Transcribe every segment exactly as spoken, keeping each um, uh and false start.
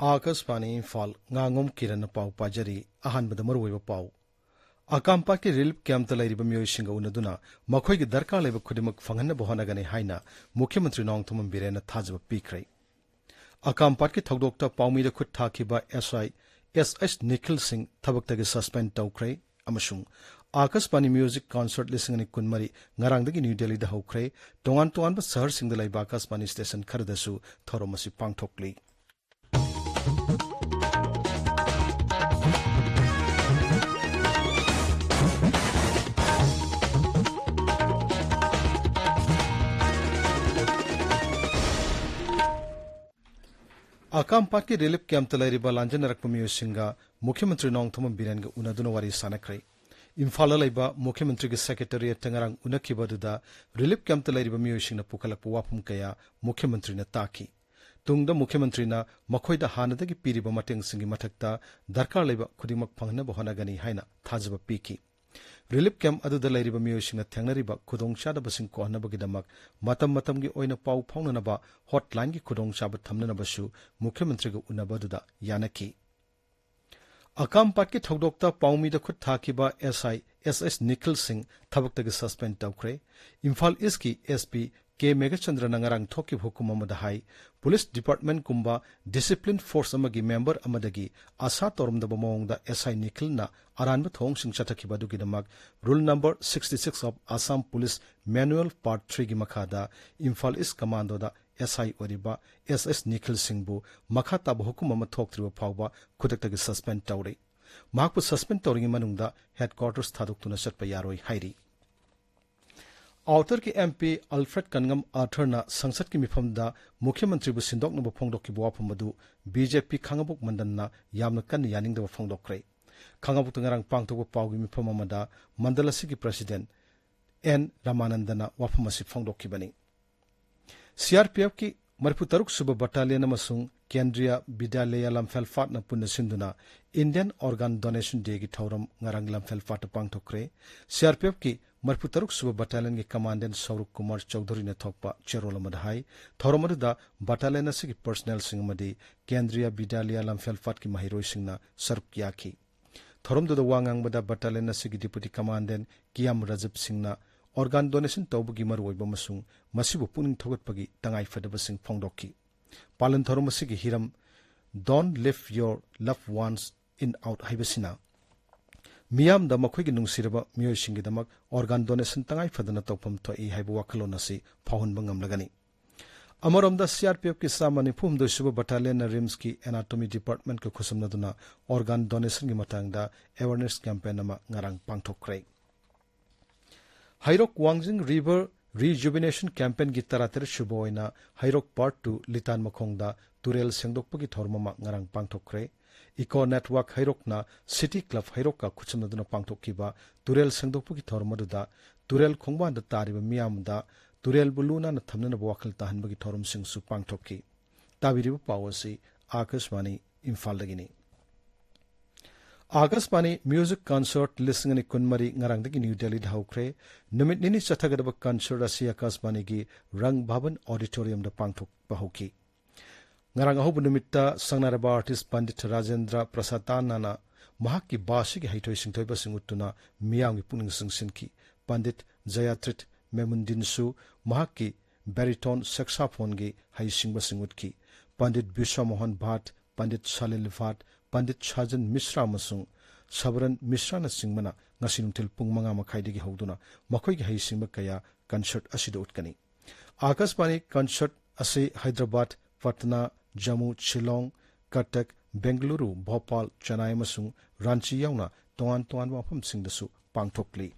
ꯑꯥꯀꯥꯁꯕꯥꯅꯤ ꯏꯝꯐꯥꯜ, ꯉꯥꯉꯣꯝ ꯀꯤꯔꯟꯅ ꯄꯥꯎ ꯄꯥꯖꯔꯤ꯫ ꯑꯍꯥꯟꯕꯗ ꯃꯔꯨꯑꯣꯏꯕ ꯄꯥꯎ꯫ ꯑꯀꯥꯝꯄꯥꯠꯀꯤ ꯔꯤꯂꯤꯐ ꯀꯦꯝꯞꯇ ꯂꯩꯔꯤꯕ ꯃꯤꯑꯣꯏꯁꯤꯡꯒ ꯎꯅꯗꯨꯅ ꯃꯈꯣꯏꯒꯤ ꯗꯔꯀꯥꯔ ꯂꯩꯕ ꯈꯨꯗꯤꯡꯃꯛ ꯐꯪꯍꯟꯅꯕ ꯍꯣꯠꯅꯒꯅꯤ ꯍꯥꯏꯅ ꯃꯨꯈ꯭ꯌ ꯃꯟꯇ꯭ꯔꯤ ꯅꯣꯡꯊꯣꯝꯕꯝ ꯕꯤꯔꯦꯟꯅ ꯊꯥꯖꯕ ꯄꯤꯈ꯭ꯔꯦ꯫ ꯑꯀꯥꯝꯄꯥꯠꯀꯤ ꯊꯧꯗꯣꯛꯇ ꯄꯥꯎꯃꯤꯗ ꯈꯨꯠ ꯊꯥꯈꯤꯕ ꯑꯦꯁ ꯑꯥꯏ ꯑꯦꯁ ꯑꯩꯆ ꯅꯤꯈꯤꯜ ꯁꯤꯡ ꯊꯕꯛꯇꯒꯤ ꯁꯁꯄꯦꯟ ꯇꯧꯈ꯭ꯔꯦ ꯑꯃꯁꯨꯡ ꯑꯥꯀꯥꯁꯕꯥꯅꯤ ꯃ꯭ꯌꯨꯖꯤꯛ ꯀꯟꯁꯔꯠ ꯂꯤꯁꯤꯡ ꯑꯅꯤ ꯀꯨꯟꯃꯔꯤ ꯉꯔꯥꯡꯗꯒꯤ ꯅ꯭ꯌꯨ ꯗꯦꯜꯂꯤꯗ ꯍꯧꯈ꯭ꯔꯦ꯫ ꯇꯣꯉꯥꯟ ꯇꯣꯉꯥꯟꯕ ꯁꯍꯔꯁꯤꯡꯗ ꯂꯩꯕ ꯑꯥꯀꯥꯁꯕꯥꯅꯤ ꯁ꯭ꯇꯦꯁꯟ ꯈꯔꯗꯁꯨ ꯊꯧꯔꯝ ꯑꯁꯤ ꯄꯥꯡꯊꯣꯛꯂꯤ꯫ ꯑꯀꯥꯝꯄꯥꯠꯀꯤ ꯔꯤꯂꯤꯐ ꯀꯦꯝꯞꯇ ꯂꯩꯔꯤꯕ ꯂꯥꯟꯖꯦꯟꯅꯔꯛꯄ ꯃꯤꯑꯣꯏꯁꯤꯡꯒ ꯃꯨꯈ꯭ꯌ ꯃꯟꯇ꯭ꯔꯤ ꯅꯣꯡꯊꯣꯝꯕꯝ ꯕꯤꯔꯦꯟꯒ ꯎꯅꯗꯨꯅ ꯋꯥꯔꯤ ꯁꯥꯟꯅꯈ꯭ꯔꯦ꯫ ꯏꯝꯐꯥꯜꯗ ꯂꯩꯕ ꯃꯨꯈ꯭ꯌ ꯃꯟꯇ꯭ꯔꯤꯒꯤ ꯁꯦꯀ꯭ꯔꯦꯇꯔꯤꯌꯦꯠꯇ ꯉꯔꯥꯡ ꯎꯅꯈꯤꯕ ꯑꯗꯨꯗ ꯔꯤꯂꯤꯐ ꯀꯦꯝꯞꯇ ꯂꯩꯔꯤꯕ ꯃꯤꯑꯣꯏꯁꯤꯡꯅ ꯄꯨꯈꯠꯂꯛꯄ ꯋꯥꯐꯝ ꯀꯌꯥ ꯃꯨꯈ꯭ꯌ ꯃꯟꯇ꯭ꯔꯤꯅ ꯇꯥꯈꯤ꯫ ꯇꯨꯡꯗ ꯃꯨꯈ꯭ꯌ ꯃꯟꯇ꯭ꯔꯤꯅ ꯃꯈꯣꯏꯗ ꯍꯥꯟꯅꯗꯒꯤ ꯄꯤꯔꯤꯕ ꯃꯇꯦꯡꯁꯤꯡꯒꯤ ꯃꯊꯛꯇ ꯗꯔꯀꯥꯔ ꯂꯩꯕ ꯈꯨꯗꯤꯡꯃꯛ ꯐꯪꯍꯟꯅꯕ ꯍꯣꯠꯅꯒꯅꯤ ꯍꯥꯏꯅ ꯊꯥꯖꯕ ꯄꯤꯈꯤ꯫ ꯔꯤꯂꯤꯐ ꯀꯦꯝꯞ ꯑꯗꯨꯗ ꯂꯩꯔꯤꯕ ꯃꯤꯑꯣꯏꯁꯤꯡꯅ ꯊꯦꯡꯅꯔꯤꯕ ꯈꯨꯗꯣꯡꯆꯥꯗꯕꯁꯤꯡ ꯀꯣꯛꯍꯟꯅꯕꯒꯤꯗꯃꯛ ꯃꯇꯝ ꯃꯇꯝꯒꯤ ꯑꯣꯏꯅ ꯄꯥꯎ ꯐꯥꯎꯅꯅꯕ ꯍꯣꯠꯂꯥꯏꯟꯒꯤ ꯈꯨꯗꯣꯡꯆꯥꯕ ꯊꯝꯅꯅꯕꯁꯨ ꯃꯨꯈ꯭ꯌ ꯃꯟꯇ꯭ꯔꯤꯒ ꯎꯅꯕ ꯑꯗꯨꯗ ꯌꯥꯅꯈꯤ꯫ ꯑꯀꯥꯝꯄꯥꯠꯀꯤ ꯊꯧꯗꯣꯛꯇ ꯄꯥꯎꯃꯤꯗ ꯈꯨꯠ ꯊꯥꯈꯤꯕ ꯑꯦꯁ ꯑꯥꯏ ꯑꯦꯁ ꯑꯩꯆ ꯅꯤꯈꯤꯜ ꯁꯤꯡ ꯊꯕꯛꯇꯒꯤ ꯁꯁꯄꯦꯟ ꯇꯧꯈ꯭ꯔꯦ꯫ ꯏꯝꯐꯥꯜ ꯏꯁꯀꯤ ꯑꯦꯁ ꯄꯤ ꯀꯦ ꯃꯦꯘꯆꯟꯗ꯭ꯔꯅ ꯉꯔꯥꯡ ꯊꯣꯛꯈꯤꯕ ꯍꯨꯀꯨꯝ ꯑꯃꯗ ꯍꯥꯏ, ꯄꯨꯂꯤꯁ ꯗꯤꯄꯥꯔꯠꯃꯦꯟꯠꯀꯨꯝꯕ ꯗꯤꯁꯤꯄ꯭ꯂꯤꯟ ꯐꯣꯔꯁ ꯑꯃꯒꯤ ꯃꯦꯝꯕꯔ ꯑꯃꯗꯒꯤ ꯑꯥꯁꯥ ꯇꯧꯔꯝꯗꯕ ꯃꯑꯣꯡꯗ ꯑꯦꯁ ꯑꯥꯏ ꯅꯤꯈꯤꯜꯅ ꯑꯔꯥꯟꯕ ꯊꯧꯑꯣꯡꯁꯤꯡ ꯆꯠꯊꯈꯤꯕ ꯑꯗꯨꯒꯤꯗꯃꯛ Rule number sixty six of Assam Police Manual Part three ꯒꯤ ꯃꯈꯥꯗ ꯏꯝꯐꯥꯜ ꯏꯁ ꯀꯃꯥꯟꯗꯣꯗ ꯑꯦꯁ ꯑꯥꯏ ꯑꯣꯏꯔꯤꯕ ꯑꯦꯁ ꯑꯩꯆ ꯅꯤꯈꯤꯜ ꯁꯤꯡꯕꯨ ꯃꯈꯥ ꯇꯥꯕ ꯍꯨꯀꯨꯝ ꯑꯃ ꯊꯣꯛꯇ꯭ꯔꯤꯕ ꯐꯥꯎꯕ ꯈꯨꯗꯛꯇꯒꯤ ꯁꯁꯄꯦꯟ ꯇꯧꯔꯦ꯫ ꯃꯍꯥꯛꯄꯨ ꯁꯁꯄꯦꯟ ꯇꯧꯔꯤꯉꯩ ꯃꯅꯨꯡꯗ ꯍꯦꯗꯀ꯭ꯋꯥꯔꯇꯔꯁ ꯊꯥꯗꯣꯛꯇꯨꯅ ꯆꯠꯄ ꯌꯥꯔꯣꯏ ꯍꯥꯏꯔꯤ꯫ ꯑꯥꯎꯇꯔꯒꯤ ꯑꯦꯝ ꯄꯤ ꯑꯜꯐ꯭ꯔꯦꯗ ꯀꯟꯉꯝ ꯑꯥꯔꯊꯔꯅ ꯁꯪꯁꯠꯀꯤ ꯃꯤꯐꯝꯗ ꯃꯨꯈ꯭ꯌ ꯃꯟꯇ꯭ꯔꯤꯕꯨ ꯁꯤꯟꯗꯣꯛꯅꯕ ꯐꯣꯡꯗꯣꯛꯈꯤꯕ ꯋꯥꯐꯝ ꯑꯗꯨ ꯕꯤ ꯖꯦ ꯄꯤ ꯈꯥꯡꯉꯕꯣꯛ ꯃꯟꯗꯜꯅ ꯌꯥꯝꯅ ꯀꯟꯅ ꯌꯥꯅꯤꯡꯗꯕ ꯐꯣꯡꯗꯣꯛꯈ꯭ꯔꯦ꯫ ꯈꯥꯡꯉꯕꯣꯛꯇ ꯉꯔꯥꯡ ꯄꯥꯡꯊꯣꯛꯄ ꯄꯥꯎꯒꯤ ꯃꯤꯐꯝ ꯑꯃꯗ ꯃꯟꯗꯜ ꯑꯁꯤꯒꯤ ꯄ꯭ꯔꯁꯤꯗꯦꯟꯠ ꯑꯦꯟ ꯔꯥꯃꯥꯅꯟꯗꯅ ꯋꯥꯐꯝ ꯑꯁꯤ ꯐꯣꯡꯗꯣꯛꯈꯤꯕꯅꯤ꯫ ꯁꯤ ꯑꯥꯔ ꯄꯤ ꯑꯦꯐꯀꯤ ꯃꯔꯤꯐꯨ ꯇꯔꯨꯛ ꯁꯨꯕ ꯕꯠꯇꯥꯂꯤꯌꯟ ꯑꯃꯁꯨꯡ ꯀꯦꯟꯗ꯭ꯔꯤꯌꯥ ꯕꯤꯗ꯭ꯌꯥꯂꯌꯥ ꯂꯝꯐꯦꯜ ꯐꯥꯠꯅ ꯄꯨꯟꯅ ꯁꯤꯟꯗꯨꯅ Indian Organ Donation Dayꯒꯤ ꯊꯧꯔꯝ ꯉꯔꯥꯡ ꯂꯝꯐꯦꯜ ꯐꯥꯠꯇ ꯄꯥꯡꯊꯣꯛꯈ꯭ꯔꯦ꯫ ꯁꯤꯑꯥꯔꯄꯤꯑꯦꯐꯀꯤ ꯃꯔꯤꯐꯨ ꯇꯔꯨꯛ ꯁꯨꯕ ꯕꯠꯇꯥꯂꯤꯌꯟꯒꯤ ꯀꯃꯥꯟꯗꯦꯟ ꯁꯧꯔꯨꯞ ꯀꯨꯃꯥꯔ ꯆꯧꯙꯨꯔꯤꯅ ꯊꯣꯛꯄ ꯆꯦꯔꯣꯜ ꯑꯃꯗ ꯍꯥꯏ, ꯊꯧꯔꯝ ꯑꯗꯨꯗ ꯕꯠꯇꯥꯂꯤꯌꯟ ꯑꯁꯤꯒꯤ ꯄꯔꯁꯅꯦꯜꯁꯤꯡ ꯑꯃꯗꯤ ꯀꯦꯟꯗ꯭ꯔꯤꯌꯥ ꯕꯤꯗ꯭ꯌꯥꯂꯌꯥ ꯂꯝꯐꯦꯜ ꯐꯥꯠꯀꯤ ꯃꯍꯩꯔꯣꯏꯁꯤꯡꯅ ꯁꯔꯨꯛ ꯌꯥꯈꯤ꯫ ꯊꯧꯔꯝꯗꯨꯗ ꯋꯥ ꯉꯥꯡꯕꯗ ꯕꯠꯇꯥꯂꯤꯌꯟ ꯑꯁꯤꯒꯤ ꯗꯤꯄꯨꯇꯤ ꯀꯃꯥꯟꯗꯦꯟ ꯀꯤꯌꯥꯝ ꯔꯥꯖꯤꯕ ꯁꯤꯡꯅ ꯑꯣꯔꯒꯥꯟ ꯗꯣꯅꯦꯁꯟ ꯇꯧꯕꯒꯤ ꯃꯔꯨꯑꯣꯏꯕ ꯑꯃꯁꯨꯡ ꯃꯁꯤꯕꯨ ꯄꯨꯛꯅꯤꯡ ꯊꯧꯒꯠꯄꯒꯤ ꯇꯉꯥꯏꯐꯗꯕꯁꯤꯡ ꯐꯣꯡꯗꯣꯛꯈꯤ꯫ ꯄꯥꯂꯟ ꯊꯧꯔꯝ ꯑꯁꯤꯒꯤ ꯍꯤꯔꯝ "Don't leave your loved ones in out" ꯍꯥꯏꯕꯁꯤꯅ ꯃꯤꯌꯥꯝꯗ ꯃꯈꯣꯏꯒꯤ ꯅꯨꯡꯁꯤꯔꯕ ꯃꯤꯑꯣꯏꯁꯤꯡꯒꯤꯗꯃꯛ ꯑꯣꯔꯒꯥꯟ ꯗꯣꯅꯦꯁꯟ ꯇꯉꯥꯏ ꯐꯗꯅ ꯇꯧꯐꯝ ꯊꯣꯛꯏ ꯍꯥꯏꯕ ꯋꯥꯈꯜꯂꯣꯟ ꯑꯁꯤ ꯐꯥꯎꯍꯟꯕ ꯉꯝꯂꯒꯅꯤ꯫ ꯑꯃꯔꯣꯝꯗ, ꯁꯤꯑꯥꯔꯄꯤꯑꯦꯐꯀꯤ ꯆꯥꯝꯃ ꯅꯤꯐꯨ ꯍꯨꯝꯗꯣꯏ ꯁꯨꯕ ꯕꯠꯇꯥꯂꯤꯌꯟꯅ ꯔꯤꯝꯁꯀꯤ ꯑꯦꯅꯥꯇꯣꯃꯤ ꯗꯤꯄꯥꯔꯠꯃꯦꯟꯠꯀ ꯈꯨꯠꯁꯝꯅꯗꯨꯅ ꯑꯣꯔꯒꯥꯟ ꯗꯣꯅꯦꯁꯟꯒꯤ ꯃꯇꯥꯡꯗ ꯑꯦꯋꯦꯔꯅꯦꯁ ꯀꯦꯝꯄꯦꯟ ꯑꯃ ꯉꯔꯥꯡ ꯄꯥꯡꯊꯣꯛꯈ꯭ꯔꯦ꯫ ꯍꯩꯔꯣꯛ ꯋꯥꯡꯖꯤꯡ ꯔꯤꯚꯔ ꯔꯤꯖꯨꯕꯤꯅꯦꯁꯟ ꯀꯦꯝꯄꯦꯟꯒꯤ ꯇꯔꯥꯇꯔꯦꯠ ꯁꯨꯕ ꯑꯣꯏꯅ ꯍꯩꯔꯣꯛ ꯄꯥꯔꯠ ꯇꯨ ꯂꯤꯇꯥꯟ ꯃꯈꯣꯡꯗ ꯇꯨꯔꯦꯜ ꯁꯦꯡꯗꯣꯛꯄꯒꯤ ꯊꯧꯔꯝ ꯑꯃ ꯉꯔꯥꯡ ꯄꯥꯡꯊꯣꯛꯈ꯭ꯔꯦ꯫ ꯏꯀꯣ ꯅꯦꯠꯋꯥꯔꯛ ꯍꯩꯔꯣꯛꯅ ꯁꯤꯇꯤ ꯀ꯭ꯂꯕ ꯍꯩꯔꯣꯛꯀ ꯈꯨꯠꯁꯝꯅꯗꯨꯅ ꯄꯥꯡꯊꯣꯛꯈꯤꯕ ꯇꯨꯔꯦꯜ ꯁꯦꯡꯗꯣꯛꯄꯒꯤ ꯊꯧꯔꯝ ꯑꯗꯨꯗ ꯇꯨꯔꯦꯜ ꯈꯣꯡꯕꯥꯟꯗ ꯇꯥꯔꯤꯕ ꯃꯤꯌꯥꯝꯗ ꯇꯨꯔꯦꯜꯕꯨ ꯂꯨ ꯅꯥꯟꯅ ꯊꯝꯅꯅꯕ ꯋꯥꯈꯜ ꯇꯥꯍꯟꯕꯒꯤ ꯊꯧꯔꯝꯁꯤꯡꯁꯨ ꯄꯥꯡꯊꯣꯛꯈꯤ꯫ ꯇꯥꯕꯤꯔꯤꯕ ꯄꯥꯎ ꯑꯁꯤ ꯑꯥꯀꯥꯁꯕꯥꯅꯤ ꯏꯝꯐꯥꯜꯗꯒꯤꯅꯤ꯫ ꯑꯥꯀꯥꯁꯕꯥꯅꯤ ꯃ꯭ꯌꯨꯖꯤꯛ ꯀꯟꯁꯔꯠ ꯂꯤꯁꯤꯡ ꯑꯅꯤ ꯀꯨꯟꯃꯔꯤ ꯉꯔꯥꯡꯗꯒꯤ ꯅ꯭ꯌꯨ ꯗꯦꯜꯂꯤꯗ ꯍꯧꯈ꯭ꯔꯦ꯫ ꯅꯨꯃꯤꯠ ꯅꯤꯅꯤ ꯆꯠꯊꯒꯗꯕ ꯀꯟꯁꯔꯠ ꯑꯁꯤ ꯑꯥꯀꯥꯁꯕꯥꯅꯤꯒꯤ ꯔꯪ ꯚꯕꯟ ꯑꯣꯗꯤꯇꯣꯔꯤꯌꯝꯗ ꯄꯥꯡꯊꯣꯛꯄ ꯍꯧꯈꯤ꯫ ꯉꯔꯥꯡ ꯑꯍꯧꯕ ꯅꯨꯃꯤꯠꯇ ꯁꯪꯅꯔꯕ ꯑꯥꯔꯇꯤꯁ ꯄꯟꯗꯤꯠ ꯔꯥꯖꯦꯟꯗ꯭ꯔ ꯄ꯭ꯔꯁꯥꯗꯅꯅ ꯃꯍꯥꯛꯀꯤ ꯕꯥꯁꯤꯒꯤ ꯍꯩꯊꯣꯏ ꯁꯤꯡꯊꯣꯏꯕꯁꯤꯡ ꯎꯠꯇꯨꯅ ꯃꯤꯌꯥꯝꯒꯤ ꯄꯨꯛꯅꯤꯡ ꯆꯤꯡꯁꯤꯟꯈꯤ꯫ ꯄꯟꯗꯤꯠ ꯖꯌꯥꯇ꯭ꯔꯤꯠ ꯃꯦꯃꯨꯟꯗꯤꯟꯁꯨ ꯃꯍꯥꯛꯀꯤ ꯕꯦꯔꯤꯇꯣꯟ ꯁꯦꯛꯁꯥꯐꯣꯟꯒꯤ ꯍꯩꯁꯤꯡꯕꯁꯤꯡ ꯎꯠꯈꯤ꯫ ꯄꯟꯗꯤꯠ ꯕꯤꯁ꯭ꯋ ꯃꯣꯍꯟ ꯚꯥꯠ, ꯄꯟꯗꯤꯠ ꯁꯂꯤꯜ ꯚꯥꯠ, ꯄꯟꯗꯤꯠ ꯁꯥꯖꯟ ꯃꯤꯁ꯭ꯔꯥ ꯑꯃꯁꯨꯡ ꯁꯕꯔꯟ ꯃꯤꯁ꯭ꯔꯥꯅꯆꯤꯡꯕꯅ ꯉꯁꯤ ꯅꯨꯡꯊꯤꯜ ꯄꯨꯡ ꯃꯉꯥ ꯃꯈꯥꯏꯗꯒꯤ ꯍꯧꯗꯨꯅ ꯃꯈꯣꯏꯒꯤ ꯍꯩꯁꯤꯡꯕ ꯀꯌꯥ ꯀꯟꯁꯔꯠ ꯑꯁꯤꯗ ꯎꯠꯀꯅꯤ꯫ ꯑꯥꯀꯥꯁꯕꯥꯅꯤ ꯀꯟꯁꯔꯠ ꯑꯁꯤ ꯍꯥꯏꯗ꯭ꯔꯕꯥꯗ, ꯄꯠꯅꯥ, ꯖꯝꯃꯨ, ꯁꯤꯂꯣꯡ, ꯀꯇꯛ, ꯕꯦꯡꯒꯂꯨꯔꯨ, ꯚꯣꯄꯥꯜ, ꯆꯦꯟꯅꯥꯏ ꯑꯃꯁꯨꯡ ꯔꯥꯟꯆꯤ ꯌꯥꯎꯅ ꯇꯣꯉꯥꯟ ꯇꯣꯉꯥꯟꯕ ꯃꯐꯝꯁꯤꯡꯗꯁꯨ ꯄꯥꯡꯊꯣꯛꯂꯤ꯫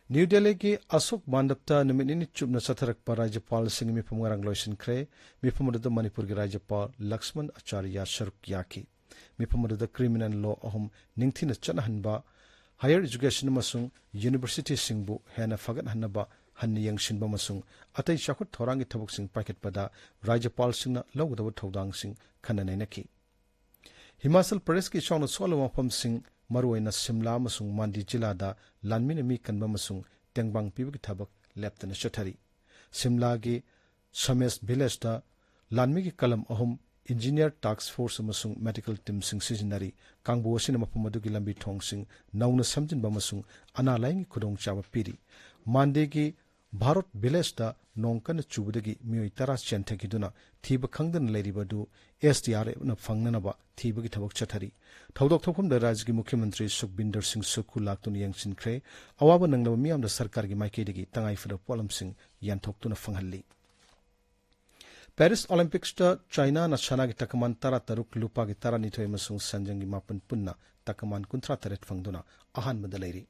ꯅ꯭ꯌꯨ ꯗꯦꯜꯂꯤꯒꯤ ꯑꯁꯣꯛ ꯃꯥꯟꯗꯞꯇ ꯅꯨꯃꯤꯠ ꯅꯤꯅꯤ ꯆꯨꯞꯅ ꯆꯠꯊꯔꯛꯄ ꯔꯥꯖ꯭ꯌꯄꯥꯜꯁꯤꯡꯒꯤ ꯃꯤꯐꯝ ꯉꯔꯥꯡ ꯂꯣꯏꯁꯤꯟꯈ꯭ꯔꯦ꯫ ꯃꯤꯐꯝ ꯑꯗꯨꯗ ꯃꯅꯤꯄꯨꯔꯒꯤ ꯔꯥꯖ꯭ꯌꯄꯥꯜ ꯂꯛꯁꯃꯟ ꯑꯆꯥꯔꯌ ꯁꯔꯨꯛ ꯌꯥꯈꯤ꯫ ꯃꯤꯐꯝ ꯑꯗꯨꯗ ꯀ꯭ꯔꯤꯃꯤꯅꯦꯜ ꯂꯣ ꯑꯍꯨꯝ ꯅꯤꯡꯊꯤꯅ ꯆꯠꯅꯍꯟꯕ, ꯍꯥꯌꯔ ꯑꯦꯖꯨꯀꯦꯁꯟ ꯑꯃꯁꯨꯡ ꯌꯨꯅꯤꯚꯔꯁꯤꯇꯤꯁꯤꯡꯕꯨ ꯍꯦꯟꯅ ꯐꯒꯠꯍꯟꯅꯕ ꯍꯟꯅ ꯌꯦꯡꯁꯤꯟꯕ ꯑꯃꯁꯨꯡ ꯑꯇꯩ ꯆꯥꯎꯈꯠ ꯊꯧꯔꯥꯡꯒꯤ ꯊꯕꯛꯁꯤꯡ ꯄꯥꯏꯈꯠꯄꯗ ꯔꯥꯖ꯭ꯌꯄꯥꯜꯁꯤꯡꯅ ꯂꯧꯒꯗꯕ ꯊꯧꯗꯥꯡꯁꯤꯡ ꯈꯟꯅ ꯅꯩꯅꯈꯤ꯫ ꯍꯤꯃꯥꯆꯜ ꯄ꯭ꯔꯗꯦꯁꯀꯤ ꯏꯆꯥꯎꯅ ꯁꯣꯛꯍꯜꯂꯕ ꯃꯐꯝꯁꯤꯡ, ꯃꯔꯨꯑꯣꯏꯅ ꯁꯤꯝꯂꯥ ꯑꯃꯁꯨꯡ ꯃꯥꯟꯗꯤ ꯖꯤꯂꯥꯗ ꯂꯥꯟꯃꯤꯅ ꯃꯤ ꯀꯟꯕ ꯑꯃꯁꯨꯡ ꯇꯦꯡꯕꯥꯡ ꯄꯤꯕꯒꯤ ꯊꯕꯛ ꯂꯦꯞꯇꯅ ꯆꯠꯊꯔꯤ꯫ ꯁꯤꯝꯂꯥꯒꯤ ꯁꯃꯦꯁ ꯚꯤꯂꯦꯖꯇ ꯂꯥꯟꯃꯤꯒꯤ ꯀꯂꯝ ꯑꯍꯨꯝ, ꯏꯟꯖꯤꯅꯤꯌꯔ ꯇꯥꯛꯁ ꯐꯣꯔꯁ ꯑꯃꯁꯨꯡ ꯃꯦꯗꯤꯀꯦꯜ ꯇꯤꯝꯁꯤꯡ ꯁꯤꯖꯤꯟꯅꯔꯤ꯫ ꯀꯥꯡꯕꯨ ꯑꯁꯤꯅ ꯃꯐꯝ ꯑꯗꯨꯒꯤ ꯂꯝꯕꯤ ꯊꯣꯡꯁꯤꯡ ꯅꯧꯅ ꯁꯦꯝꯖꯤꯟꯕ ꯑꯃꯁꯨꯡ ꯑꯅꯥ ꯂꯥꯌꯦꯡꯒꯤ ꯈꯨꯗꯣꯡꯆꯥꯕ ꯄꯤꯔꯤ꯫ ꯃꯥꯟꯗꯦꯒꯤ ꯚꯥꯔꯠ ꯚꯤꯂꯦꯖꯇ ꯅꯣꯡ ꯀꯟꯅ ꯆꯨꯕꯗꯒꯤ ꯃꯤꯑꯣꯏ ꯇꯔꯥ ꯆꯦꯟꯊꯈꯤꯗꯨꯅ ꯊꯤꯕ ꯈꯪꯗꯅ ꯂꯩꯔꯤꯕ ꯑꯗꯨ ꯑꯦꯁ ꯗꯤ ꯑꯥꯔ ꯑꯦꯐꯅ ꯐꯪꯅꯅꯕ ꯊꯤꯕꯒꯤ ꯊꯕꯛ ꯆꯠꯊꯔꯤ꯫ ꯊꯧꯗꯣꯛ ꯊꯣꯛꯐꯝꯗ ꯔꯥꯖ꯭ꯌꯒꯤ ꯃꯨꯈ꯭ꯌ ꯃꯟꯇ꯭ꯔꯤ ꯁꯨꯈꯕꯤꯟꯗꯔ ꯁꯤꯡ ꯁꯨꯛꯈꯨ ꯂꯥꯛꯇꯨꯅ ꯌꯦꯡꯁꯤꯟꯈ꯭ꯔꯦ꯫ ꯑꯋꯥꯕ ꯅꯪꯂꯕ ꯃꯤꯌꯥꯝꯗ ꯁꯔꯀꯥꯔꯒꯤ ꯃꯥꯏꯀꯩꯗꯒꯤ ꯇꯉꯥꯏꯐꯗꯕ ꯄꯣꯠꯂꯝꯁꯤꯡ ꯌꯦꯟꯊꯣꯛꯇꯨꯅ ꯐꯪꯍꯜꯂꯤ꯫ ꯄꯦꯔꯤꯁ ꯑꯣꯂꯤꯝꯄꯤꯛꯁꯇ ꯆꯥꯏꯅꯥꯅ ꯁꯅꯥꯒꯤ ꯇꯀꯃꯥꯟ ꯇꯔꯥ ꯇꯔꯨꯛ, ꯂꯨꯄꯥꯒꯤ ꯇꯔꯥ ꯅꯤꯊꯣꯏ ꯑꯃꯁꯨꯡ ꯁꯦꯟꯖꯦꯡꯒꯤ ꯃꯥꯄꯟ ꯄꯨꯟꯅ ꯇꯀꯃꯥꯟ ꯀꯨꯟꯊ꯭ꯔꯥ ꯇꯔꯦꯠ ꯐꯪꯗꯨꯅ ꯑꯍꯥꯟꯕꯗ ꯂꯩꯔꯤ꯫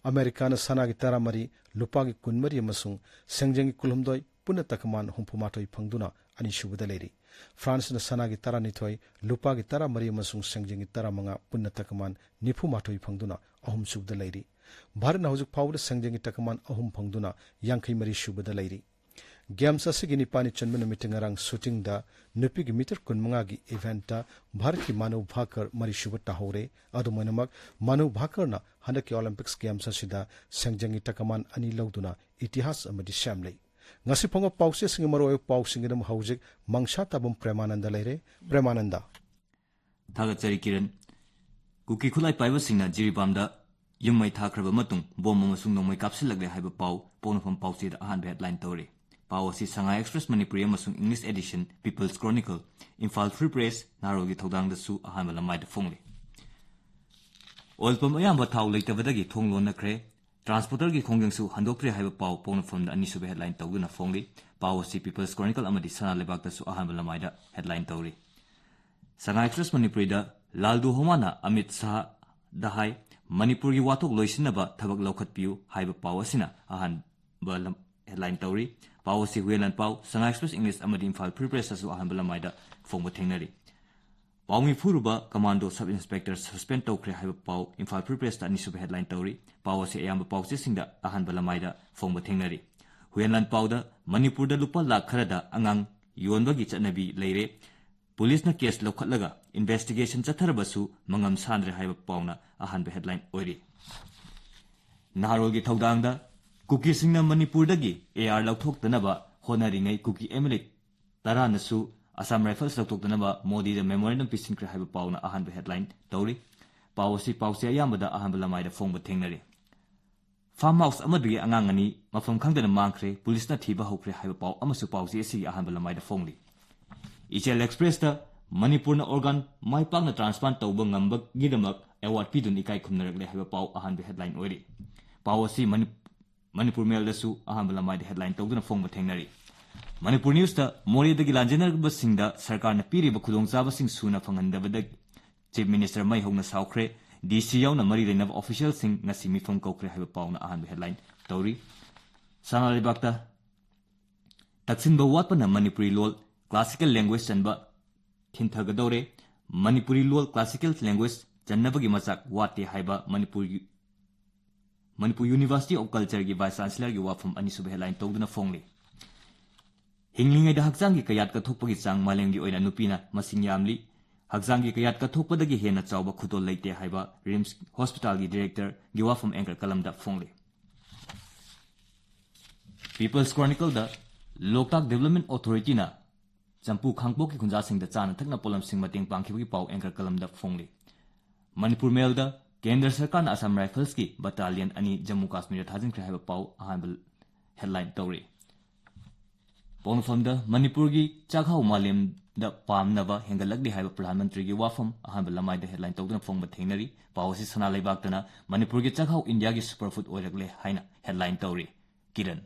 ꯑꯃꯦꯔꯤꯀꯥꯅ ꯁꯅꯥꯒꯤ ꯇꯔꯥ ꯃꯔꯤ, ꯂꯨꯄꯥꯒꯤ ꯀꯨꯟ ꯃꯔꯤ ꯑꯃꯁꯨꯡ ꯁꯦꯟꯖꯦꯡꯒꯤ ꯀꯨꯟꯍꯨꯝꯗꯣꯏ, ꯄꯨꯟꯅ ꯇꯀꯃꯥꯟ ꯍꯨꯝꯐꯨ ꯃꯥꯊꯣꯏ ꯐꯪꯗꯨꯅ ꯑꯅꯤꯁꯨꯕꯗ ꯂꯩꯔꯤ꯫ ꯐ꯭ꯔꯥꯟꯁꯅ ꯁꯅꯥꯒꯤ ꯇꯔꯥ ꯅꯤꯊꯣꯏ, ꯂꯨꯄꯥꯒꯤ ꯇꯔꯥ ꯃꯔꯤ ꯑꯃꯁꯨꯡ ꯁꯦꯟꯖꯦꯡꯒꯤ ꯇꯔꯥ ꯃꯉꯥ, ꯄꯨꯟꯅ ꯇꯀꯃꯥꯟ ꯅꯤꯐꯨ ꯃꯥꯊꯣꯏ ꯐꯪꯗꯨꯅ ꯑꯍꯨꯝꯁꯨꯕꯗ ꯂꯩꯔꯤ꯫ ꯚꯥꯔꯠꯅ ꯍꯧꯖꯤꯛ ꯐꯥꯎꯕꯗ ꯁꯦꯟꯖꯦꯡꯒꯤ ꯇꯀꯃꯥꯟ ꯑꯍꯨꯝ ꯐꯪꯗꯨꯅ ꯌꯥꯡꯈꯩ ꯃꯔꯤ ꯁꯨꯕꯗ ꯂꯩꯔꯤ꯫ ꯒꯦꯝꯁ ꯑꯁꯤꯒꯤ ꯅꯤꯄꯥꯜꯅꯤ ꯆꯟꯕ ꯅꯨꯃꯤꯠꯇ ꯉꯔꯥꯡ ꯁꯨꯇꯤꯡꯗ ꯅꯨꯄꯤꯒꯤ ꯃꯤꯇꯔ ꯀꯨꯟꯃꯉꯥꯒꯤ ꯏꯚꯦꯟꯠꯇ ꯚꯥꯔꯠꯀꯤ ꯃꯥꯅꯨ ꯚꯥꯀꯔ ꯃꯔꯤꯁꯨꯕ ꯇꯥꯍꯧꯔꯦ꯫ ꯑꯗꯨꯝ ꯑꯣꯏꯅꯃꯛ, ꯃꯥꯅꯨ ꯚꯥꯀꯔꯅ ꯍꯟꯗꯛꯀꯤ ꯑꯣꯂꯤꯝꯄꯤꯛꯁ ꯒꯦꯝꯁ ꯑꯁꯤꯗ ꯁꯦꯟꯖꯦꯡꯒꯤ ꯇꯀꯃꯥꯟ ꯑꯅꯤ ꯂꯧꯗꯨꯅ ꯏꯇꯤꯍꯥꯁ ꯑꯃꯗꯤ ꯁꯦꯝꯂꯦ꯫ ꯉꯁꯤ ꯐꯪꯕ ꯄꯥꯎꯆꯦꯁꯤꯡꯒꯤ ꯃꯔꯨꯑꯣꯏꯕ ꯄꯥꯎꯁꯤꯡꯒꯤꯗꯃꯛ ꯍꯧꯖꯤꯛ ꯃꯪꯁꯥ ꯇꯥꯕꯝ ꯄ꯭ꯔꯦꯃꯥꯅꯟꯗ ꯂꯩꯔꯦ꯫ ꯄ꯭ꯔꯦꯃꯥꯅꯟꯗ꯫ ꯊꯥꯒꯠꯆꯔꯤ ꯀꯤꯔꯟ꯫ ꯀꯨꯀꯤ ꯈꯨꯠꯂꯥꯏ ꯄꯥꯏꯕꯁꯤꯡꯅ ꯖꯤꯔꯤꯕꯥꯝꯗ ꯌꯨꯝ ꯃꯩ ꯊꯥꯈ꯭ꯔꯕ ꯃꯇꯨꯡ ꯕꯣꯝ ꯑꯃꯁꯨꯡ ꯅꯣꯡꯃꯩ ꯀꯥꯞꯁꯤꯜꯂꯛꯂꯦ ꯍꯥꯏꯕ ꯄꯥꯎ ꯄꯣꯛꯅꯐꯝ ꯄꯥꯎꯆꯦꯗ ꯑꯍꯥꯟꯕ ꯍꯦꯗꯂꯥꯏꯟ ꯇꯧꯔꯤ꯫ ꯄꯥꯎ ꯑꯁꯤ ꯁꯉꯥꯏ ꯑꯦꯛꯁꯄ꯭ꯔꯦꯁ ꯃꯅꯤꯄꯨꯔꯤ ꯑꯃꯁꯨꯡ English edition People's Chronicle, Imphal free press, ꯅꯥꯔꯣꯜꯒꯤ ꯊꯧꯗꯥꯡꯗꯁꯨ ꯑꯍꯥꯟꯕ ꯂꯃꯥꯏꯗ ꯐꯣꯡꯂꯤ꯫ ꯑꯣꯏꯜ ꯄꯝ ꯑꯌꯥꯝꯕ ꯊꯥꯎ ꯂꯩꯇꯕꯗꯒꯤ ꯊꯣꯡ ꯂꯣꯟꯅꯈ꯭ꯔꯦ꯫ ꯇ꯭ꯔꯥꯟꯁꯄꯣꯔꯇꯔꯒꯤ ꯈꯣꯡꯖꯪꯁꯨ ꯍꯟꯗꯣꯛꯇ꯭ꯔꯦ ꯍꯥꯏꯕ ꯄꯥꯎ ꯄꯣꯛꯅꯐꯝꯗ ꯑꯅꯤꯁꯨꯕ ꯍꯦꯗꯂꯥꯏꯟ ꯇꯧꯗꯨꯅ ꯐꯣꯡꯂꯤ꯫ ꯄꯥꯎ ꯑꯁꯤ People's Chronicle ꯑꯃꯗꯤ ꯁꯅꯥ ꯂꯩꯕꯥꯛꯇꯁꯨ ꯑꯍꯥꯟꯕ ꯂꯃꯥꯏꯗ ꯍꯦꯗꯂꯥꯏꯟ ꯇꯧꯔꯤ꯫ ꯁꯉꯥꯏ ꯑꯦꯛꯁꯄ꯭ꯔꯦꯁ ꯃꯅꯤꯄꯨꯔꯤꯗ ꯂꯥꯜꯗꯨ ꯍꯣꯃꯥꯅ ꯑꯃꯤꯠ ꯁꯥꯍꯗ ꯍꯥꯏ, ꯃꯅꯤꯄꯨꯔꯒꯤ ꯋꯥꯊꯣꯛ ꯂꯣꯏꯁꯤꯟꯅꯕ ꯊꯕꯛ ꯂꯧꯈꯠꯄꯤꯌꯨ ꯍꯥꯏꯕ ꯄꯥꯎ ꯑꯁꯤꯅ ꯑꯍꯥꯟꯕ ꯂꯝ-, ꯍꯦꯗꯂꯥꯏꯟ ꯇꯧꯔꯤ꯫ ꯄꯥꯎ ꯑꯁꯤ ꯍꯨꯌꯦꯟ ꯂꯥꯟꯄꯥꯎ, ꯁꯉꯥꯏ ꯑꯦꯛꯁꯄ꯭ꯔꯦꯁ ꯏꯪꯂꯤꯁ ꯑꯃꯗꯤ ꯏꯝꯐꯥꯜ ꯐ꯭ꯔꯤ ꯄ꯭ꯔꯦꯁꯇꯁꯨ ꯑꯍꯥꯟꯕ ꯂꯃꯥꯏꯗ ꯐꯣꯡꯕ ꯊꯦꯡꯅꯔꯤ꯫ ꯄꯥꯎꯃꯤ ꯐꯨꯔꯨꯕ ꯀꯃꯥꯟꯗꯣ ꯁꯕ ꯏꯟꯁꯄꯦꯛꯇꯔ ꯁꯁꯄꯦꯟ ꯇꯧꯈ꯭ꯔꯦ ꯍꯥꯏꯕ ꯄꯥꯎ ꯏꯝꯐꯥꯜ ꯐ꯭ꯔꯤ ꯄ꯭ꯔꯦꯁꯇ ꯑꯅꯤꯁꯨꯕ ꯍꯦꯗꯂꯥꯏꯟ ꯇꯧꯔꯤ꯫ ꯄꯥꯎ ꯑꯁꯤ ꯑꯌꯥꯝꯕ ꯄꯥꯎꯆꯦꯁꯤꯡꯗ ꯑꯍꯥꯟꯕ ꯂꯃꯥꯏꯗ ꯐꯣꯡꯕ ꯊꯦꯡꯅꯔꯤ꯫ ꯍꯨꯌꯦꯟꯂꯥꯟ ꯄꯥꯎꯗ ꯃꯅꯤꯄꯨꯔꯗ ꯂꯨꯄꯥ ꯂꯥꯈ ꯈꯔꯗ ꯑꯉꯥꯡ ꯌꯣꯟꯕꯒꯤ ꯆꯠꯅꯕꯤ ꯂꯩꯔꯦ꯫ ꯄꯨꯂꯤꯁꯅ ꯀꯦꯁ ꯂꯧꯈꯠꯂꯒ ꯏꯟꯚꯦꯁꯇꯤꯒꯦꯁꯟ ꯆꯠꯊꯔꯕꯁꯨ ꯃꯉꯝ ꯁꯥꯟꯗ꯭ꯔꯦ ꯍꯥꯏꯕ ꯄꯥꯎꯅ ꯑꯍꯥꯟꯕ ꯍꯦꯗꯂꯥꯏꯟ ꯑꯣꯏꯔꯤ꯫ ꯅꯍꯥꯔꯣꯜꯒꯤ ꯊꯧꯗꯥꯡꯗ ꯀꯨꯀꯤꯁꯤꯡꯅ ꯃꯅꯤꯄꯨꯔꯗꯒꯤ ꯑꯦ ꯑꯥꯔ ꯂꯧꯊꯣꯛꯇꯅꯕ ꯍꯣꯠꯅꯔꯤꯉꯩ ꯀꯨꯀꯤ ꯑꯦꯝ ꯑꯦꯜ ꯑꯦ ꯇꯔꯥꯅꯁꯨ ꯑꯁꯥꯝ ꯔꯥꯏꯐꯜꯁ ꯂꯧꯊꯣꯛꯇꯅꯕ ꯃꯣꯗꯤꯗ ꯃꯦꯃꯣꯔꯦꯟꯗꯝ ꯄꯤꯁꯤꯟꯈ꯭ꯔꯦ ꯍꯥꯏꯕ ꯄꯥꯎꯅ ꯑꯍꯥꯟꯕ ꯍꯦꯗꯂꯥꯏꯟ ꯇꯧꯔꯤ꯫ ꯄꯥꯎ ꯑꯁꯤ, ꯄꯥꯎꯆꯦ ꯑꯌꯥꯝꯕꯗ ꯑꯍꯥꯟꯕ ꯂꯃꯥꯏꯗ ꯐꯣꯡꯕ ꯊꯦꯡꯅꯔꯤ꯫ ꯐꯥꯔꯝ ꯍꯥꯎꯁ ꯑꯃꯗꯒꯤ ꯑꯉꯥꯡ ꯑꯅꯤ ꯃꯐꯝ ꯈꯪꯗꯅ ꯃꯥꯡꯈ꯭ꯔꯦ, ꯄꯨꯂꯤꯁꯅ ꯊꯤꯕ ꯍꯧꯈ꯭ꯔꯦ ꯍꯥꯏꯕ ꯄꯥꯎ ꯑꯃꯁꯨ ꯄꯥꯎꯆꯦ ꯑꯁꯤꯒꯤ ꯑꯍꯥꯟꯕ ꯂꯃꯥꯏꯗ ꯐꯣꯡꯂꯤ꯫ ꯏꯆꯦꯜ ꯑꯦꯛꯁꯄ꯭ꯔꯦꯁꯇ ꯃꯅꯤꯄꯨꯔꯅ ꯑꯣꯔꯒꯥꯟ ꯃꯥꯏ ꯄꯥꯛꯅ ꯇ꯭ꯔꯥꯟꯁꯄ꯭ꯂꯥꯟꯠ ꯇꯧꯕ ꯉꯝꯕꯒꯤꯗꯃꯛ ꯑꯦꯋꯥꯔꯗ ꯄꯤꯗꯨꯅ ꯏꯀꯥꯏ ꯈꯨꯝꯅꯔꯛꯂꯦ ꯍꯥꯏꯕ ꯄꯥꯎ ꯑꯍꯥꯟꯕ ꯍꯦꯗꯂꯥꯏꯟ ꯑꯣꯏꯔꯤ꯫ ꯄꯥꯎ ꯑꯁꯤ ꯃꯅꯤ-, ꯃꯅꯤꯄꯨꯔ ꯃꯦꯜꯗꯁꯨ ꯑꯍꯥꯟꯕ ꯂꯃꯥꯏꯗ ꯍꯦꯗꯂꯥꯏꯟ ꯇꯧꯗꯨꯅ ꯐꯣꯡꯕ ꯊꯦꯡꯅꯔꯤ꯫ ꯃꯅꯤꯄꯨꯔ ꯅ꯭ꯌꯨꯁꯇ ꯃꯣꯔꯦꯗꯒꯤ ꯂꯥꯟꯖꯦꯟꯅꯔꯕꯁꯤꯡꯗ ꯁꯔꯀꯥꯔꯅ ꯄꯤꯔꯤꯕ ꯈꯨꯗꯣꯡꯆꯥꯕꯁꯤꯡ ꯁꯨꯅ ꯐꯪꯍꯟꯗꯕꯗ ꯆꯤꯐ ꯃꯤꯅꯤꯁꯇꯔ ꯃꯩ ꯍꯧꯅ ꯁꯥꯎꯈ꯭ꯔꯦ꯫ ꯗꯤ ꯁꯤ ꯌꯥꯎꯅ ꯃꯔꯤ ꯂꯩꯅꯕ ꯑꯣꯐꯤꯁꯤꯌꯦꯜꯁꯤꯡ ꯉꯁꯤ ꯃꯤꯐꯝ ꯀꯧꯈ꯭ꯔꯦ ꯍꯥꯏꯕ ꯄꯥꯎꯅ ꯑꯍꯥꯟꯕ ꯍꯦꯗꯂꯥꯏꯟ ꯇꯧꯔꯤ꯫ ꯁꯅꯥ ꯂꯩꯕꯥꯛꯇ ꯇꯛꯁꯤꯟꯕ ꯋꯥꯠꯄꯅ ꯃꯅꯤꯄꯨꯔꯤ ꯂꯣꯜ ꯀ꯭ꯂꯥꯁꯤꯀꯦꯜ ꯂꯦꯡꯒ꯭ꯋꯦꯖ ꯆꯟꯕ ꯊꯤꯟꯊꯒꯗꯧꯔꯦ꯫ ꯃꯅꯤꯄꯨꯔꯤ ꯂꯣꯜ ꯀ꯭ꯂꯥꯁꯤꯀꯦꯜ ꯂꯦꯡꯒ꯭ꯋꯦꯖ ꯆꯟꯅꯕꯒꯤ ꯃꯆꯥꯛ ꯋꯥꯠꯇꯦ ꯍꯥꯏꯕ ꯃꯅꯤꯄꯨꯔꯒꯤ, ꯃꯅꯤꯄꯨꯔ ꯌꯨꯅꯤꯚꯔꯁꯤꯇꯤ ꯑꯣꯐ ꯀꯜꯆꯔꯒꯤ ꯚꯥꯏꯁ ꯆꯥꯟꯁꯦꯂꯔꯒꯤ ꯋꯥꯐꯝ ꯑꯅꯤꯁꯨꯕ ꯍꯦꯗꯂꯥꯏꯟ ꯇꯧꯗꯨꯅ ꯐꯣꯡꯂꯤ꯫ ꯍꯤꯡꯂꯤꯉꯩꯗ ꯍꯛꯆꯥꯡꯒꯤ ꯀꯌꯥꯠ ꯀꯠꯊꯣꯛꯄꯒꯤ ꯆꯥꯡ ꯃꯥꯂꯦꯝꯒꯤ ꯑꯣꯏꯅ ꯅꯨꯄꯤꯅ ꯃꯁꯤꯡ ꯌꯥꯝꯂꯤ꯫ ꯍꯛꯆꯥꯡꯒꯤ ꯀꯌꯥꯠ ꯀꯠꯊꯣꯛꯄꯗꯒꯤ ꯍꯦꯟꯅ ꯆꯥꯎꯕ ꯈꯨꯗꯣꯜ ꯂꯩꯇꯦ ꯍꯥꯏꯕ ꯔꯤꯝꯁ ꯍꯣꯁꯄꯤꯇꯥꯜꯒꯤ ꯗꯤꯔꯦꯛꯇꯔꯒꯤ ꯋꯥꯐꯝ ꯑꯦꯡꯀꯔ ꯀꯂꯝꯗ ꯐꯣꯡꯂꯤ꯫ ꯄꯤꯄꯜꯁ ꯀ꯭ꯔꯣꯅꯤꯀꯜꯗ ꯂꯣꯛꯇꯥꯛ ꯗꯤꯕꯦꯂꯞꯃꯦꯟ ꯑꯣꯊꯣꯔꯤꯇꯤꯅ ꯆꯝꯄꯨ ꯈꯥꯡꯄꯣꯛꯀꯤ ꯈꯨꯟꯖꯥꯁꯤꯡꯗ ꯆꯥꯅ ꯊꯛꯅ ꯄꯣꯠꯂꯝꯁꯤꯡ ꯃꯇꯦꯡ ꯄꯥꯡꯈꯤꯕꯒꯤ ꯄꯥꯎ ꯑꯦꯡꯀꯔ ꯀꯂꯝꯗ ꯐꯣꯡꯂꯤ꯫ ꯃꯅꯤꯄꯨꯔ ꯃꯦꯜꯗ ꯀꯦꯟꯗ꯭ꯔ ꯁꯔꯀꯥꯔꯅ ꯑꯁꯥꯝ ꯔꯥꯏꯐꯜꯁꯀꯤ ꯕꯠꯇꯥꯂꯤꯌꯟ ꯑꯅꯤ ꯖꯝꯃꯨ ꯀꯥꯁꯃꯤꯔꯗ ꯊꯥꯖꯤꯟꯈ꯭ꯔꯦ ꯍꯥꯏꯕ ꯄꯥꯎ ꯑꯍꯥꯟꯕ ꯍꯦꯗꯂꯥꯏꯟ ꯇꯧꯔꯤ꯫ ꯄꯣꯛꯅꯐꯝꯗ ꯃꯅꯤꯄꯨꯔꯒꯤ ꯆꯥꯛꯍꯥꯎ ꯃꯥꯂꯦꯝꯗ ꯄꯥꯝꯅꯕ ꯍꯦꯟꯒꯠꯂꯛꯂꯤ ꯍꯥꯏꯕ ꯄ꯭ꯔꯙꯥꯟ ꯃꯟꯇ꯭ꯔꯤꯒꯤ ꯋꯥꯐꯝ ꯑꯍꯥꯟꯕ ꯂꯃꯥꯏꯗ ꯍꯦꯗꯂꯥꯏꯟ ꯇꯧꯗꯨꯅ ꯐꯣꯡꯕ ꯊꯦꯡꯅꯔꯤ꯫ ꯄꯥꯎ ꯑꯁꯤ ꯁꯅꯥ ꯂꯩꯕꯥꯛꯇꯅ ꯃꯅꯤꯄꯨꯔꯒꯤ ꯆꯥꯛꯍꯥꯎ ꯏꯟꯗꯤꯌꯥꯒꯤ ꯁꯨꯄꯔ ꯐꯨꯗ ꯑꯣꯏꯔꯛꯂꯦ ꯍꯥꯏꯅ ꯍꯦꯗꯂꯥꯏꯟ ꯇꯧꯔꯤ꯫ ꯀꯤꯔꯟ꯫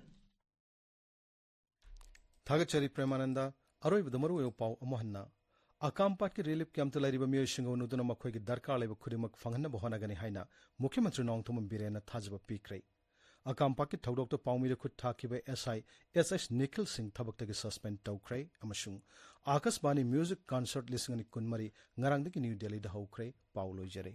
ꯊꯥꯒꯠꯆꯔꯤ ꯄ꯭ꯔꯦꯃꯥꯅꯟꯗ꯫ ꯑꯔꯣꯏꯕꯗ ꯃꯔꯨꯑꯣꯏꯕ ꯄꯥꯎ ꯑꯃꯨꯛ ꯍꯟꯅ꯫ ꯑꯀꯥꯝꯄꯥꯠꯀꯤ ꯔꯤꯂꯤꯐ ꯀꯦꯝꯞꯇ ꯂꯩꯔꯤꯕ ꯃꯤꯑꯣꯏꯁꯤꯡꯒ ꯎꯅꯗꯨꯅ ꯃꯈꯣꯏꯒꯤ ꯗꯔꯀꯥꯔ ꯂꯩꯕ ꯈꯨꯗꯤꯡꯃꯛ ꯐꯪꯍꯟꯅꯕ ꯍꯣꯠꯅꯒꯅꯤ ꯍꯥꯏꯅ ꯃꯨꯈ꯭ꯌ ꯃꯟꯇ꯭ꯔꯤ ꯅꯣꯡꯊꯣꯝꯕꯝ ꯕꯤꯔꯦꯟꯅ ꯊꯥꯖꯕ ꯄꯤꯈ꯭ꯔꯦ꯫ ꯑꯀꯥꯝꯄꯥꯛꯀꯤ ꯊꯧꯗꯣꯛꯇ ꯄꯥꯎꯃꯤꯗ ꯈꯨꯠ ꯊꯥꯈꯤꯕ ꯑꯦꯁ ꯑꯥꯏ ꯑꯦꯁ ꯑꯦꯁ ꯅꯤꯈꯤꯜ ꯁꯤꯡ ꯊꯕꯛꯇꯒꯤ ꯁꯁꯄꯦꯟ ꯇꯧꯈ꯭ꯔꯦ꯫ ꯑꯃꯁꯨꯡ ꯑꯥꯀꯥꯁꯕꯥꯅꯤ ꯃ꯭ꯌꯨꯖꯤꯛ ꯀꯟꯁꯔꯠ ꯂꯤꯁꯤꯡ ꯑꯅꯤ ꯀꯨꯟꯃꯔꯤ ꯉꯔꯥꯡꯗꯒꯤ ꯅ꯭ꯌꯨ ꯗꯦꯜꯂꯤꯗ ꯍꯧꯈ꯭ꯔꯦ꯫ ꯄꯥꯎ ꯂꯣꯏꯖꯔꯦ꯫